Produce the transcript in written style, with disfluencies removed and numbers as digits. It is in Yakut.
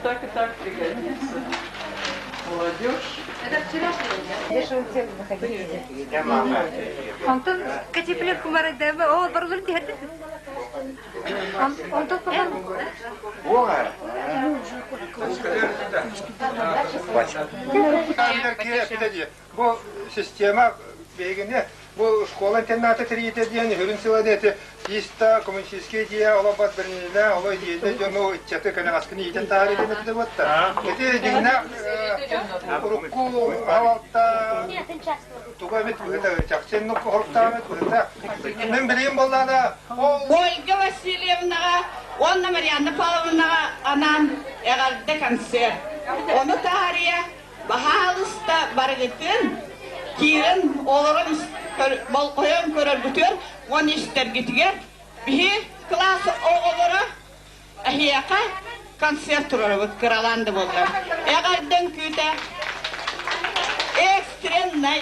Так и так пригодится. Молодежь. Это вчерашний день. Онтон Катиплев кумарайдама оо барылар диһэрдэ. Онтон потом Бу система биһигини бу школа интерната тэрийитэ диэн үһүрүн сыла диэти чисто коммунистический идея олорбот бэринилэ оло идеята дьону ыччаты кэнэҕэскини иитэн таһаар диэн этэ буотта. Ити дьиҥнээх урукку халалта туга эбит быһыта чахчы иннук хоруктаабыт быһыта. Мин билигин буоллаана ол Ольга Васильевнаҕа уонна Марианна Павловнаҕа анаан эҕэрдэ концерт. Ону таарыйа Баһаалыста барыгытын киирэн олорон болҕойон көрөргүтүгэр уонна истэргитигэр биһи кылаас оҕолоро эһиэхэ концерт туруорабыт кыралаан да буоллар. Эҕэрдэҥ күүтэ экстреннай.